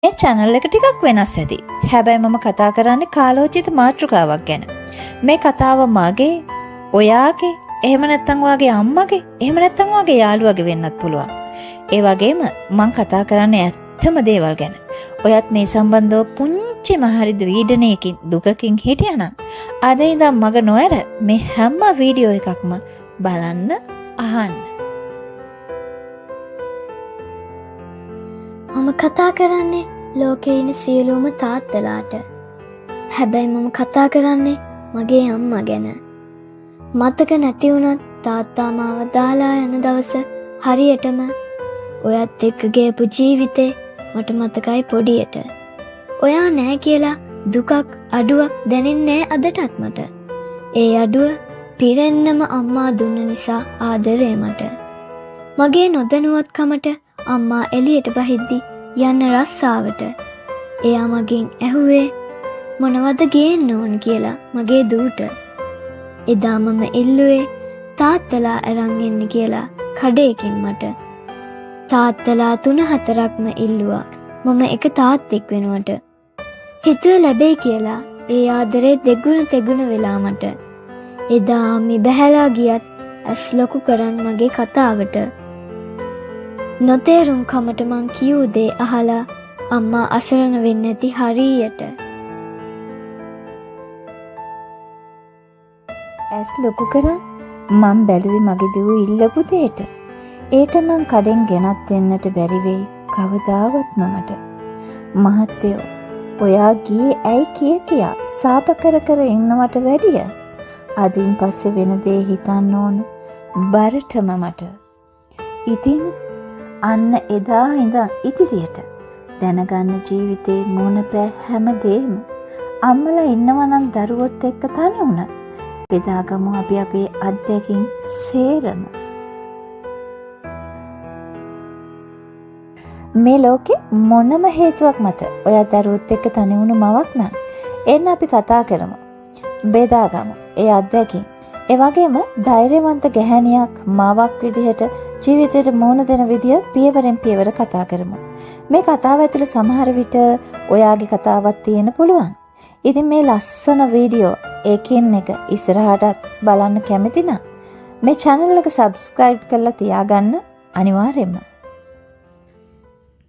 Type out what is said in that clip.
මේ චැනල් එක ටිකක් වෙනස් ඇති. හැබැයි මම කතා කරන්නේ කාලෝචිත මාතෘකාවක් ගැන. මේ කතාව මගේ, ඔයාගේ, එහෙම නැත්නම් ඔයාගේ අම්මගේ, එහෙම නැත්නම් ඔයාගේ යාළුවගේ වෙන්නත් පුළුවන්. ඒ වගේම මං කතා කරන්නේ ඇත්තම දේවල් ගැන. ඔයත් මේ සම්බන්ධව පුංචිම හරි පීඩනයකින් දුකකින් හිටියානම් අද ඉඳන් මග නොඇර මේ හැම වීඩියෝ එකක්ම බලන්න, අහන්න. මම කතා කරන්නේ ලෝකේ ඉන්න සියලුම තාත්තලාට. හැබැයි මම කතා කරන්නේ මගේ අම්මා ගැන. මතක නැති වුණත් තාත්තා මාව දාලා යන දවස හරියටම ඔයත් එක්ක ගෙවපු ජීවිතේ මට මතකයි පොඩියට. ඔයා නෑ කියලා දුකක් අඩුවක් දැනෙන්නේ නෑ අදටත් මට. ඒ අඩුව පිරෙන්නම අම්මා දුන්න නිසා ආදරේ මට. මගේ නොදැනුවත්කමට අම්මා එළියට බහිද්දි යන්න රස්සාවට. එයා මගෙන් ඇහුවේ මොනවද ගේන්න ඕන කියලා මගේ දූට. එදා මම ඉල්ලුවේ තාත්තලා අරන් එන්න කියලා කඩේකින් මට. තාත්තලා 3-4ක්ම ඉල්ලුවා මම එක තාත්තෙක් වෙනුවට. හිතුවේ ලැබෙයි කියලා ඒ ආදරේ දෙගුණ තෙගුණ වෙලා මට. එදා අම්මි බැහැලා ගියත් ඇස් ලොකු කරන් මගේ කතාවට. නොතේරුම් කමට මං කියූ දේ අහලා අම්මා අසරණ වෙන්න ඇති හරියට. ඇස් ලොකු කරන් මං බැලුවේ මගේ දුව ඉල්ලපු දෙයට. ඒක නම් කඩෙන් ගෙනත් දෙන්නට බැරි වෙයි කවදාවත්ම මට. මහත්තයෝ, ඔයා ගියේ ඇයි කිය කියා සාප කර කර ඉන්නවට වැඩිය අදින් පස්සේ වෙන දේ හිතන්න ඕන බරටම මට. ඉතින් අන්න එදා ඉඳන් ඉදිරියට දැනගන්න ජීවිතේ මුණ පෑ හැම දෙයක්ම අම්මලා ඉන්නවා නම් දරුවොත් එක්ක තනි වුණා. බෙදාගමු අපි අපේ අත්දැකීම් සේරම. මේ ලෝකේ මොනම හේතුවක් මත ඔයා දරුවොත් එක්ක තනි වුණු මවක් නම් එන්න අපි කතා කරමු. බෙදාගමු ඒ අත්දැකීම්. ඒ වගේම ධෛර්යවන්ත ගැහැණියක් මවක් විදිහට ජීවිතයට මුහුණ දෙන විදිය පියවරෙන් පියවර කතා කරමු. මේ කතාව ඇතුළේ සමහර විට ඔයාගේ කතාවක් තියෙන්න පුළුවන්. ඉතින් මේ ලස්සන වීඩියෝ එකින් එක ඉස්සරහටත් බලන්න කැමති නම් මේ channel එක subscribe කරලා තියාගන්න අනිවාර්යයෙන්ම.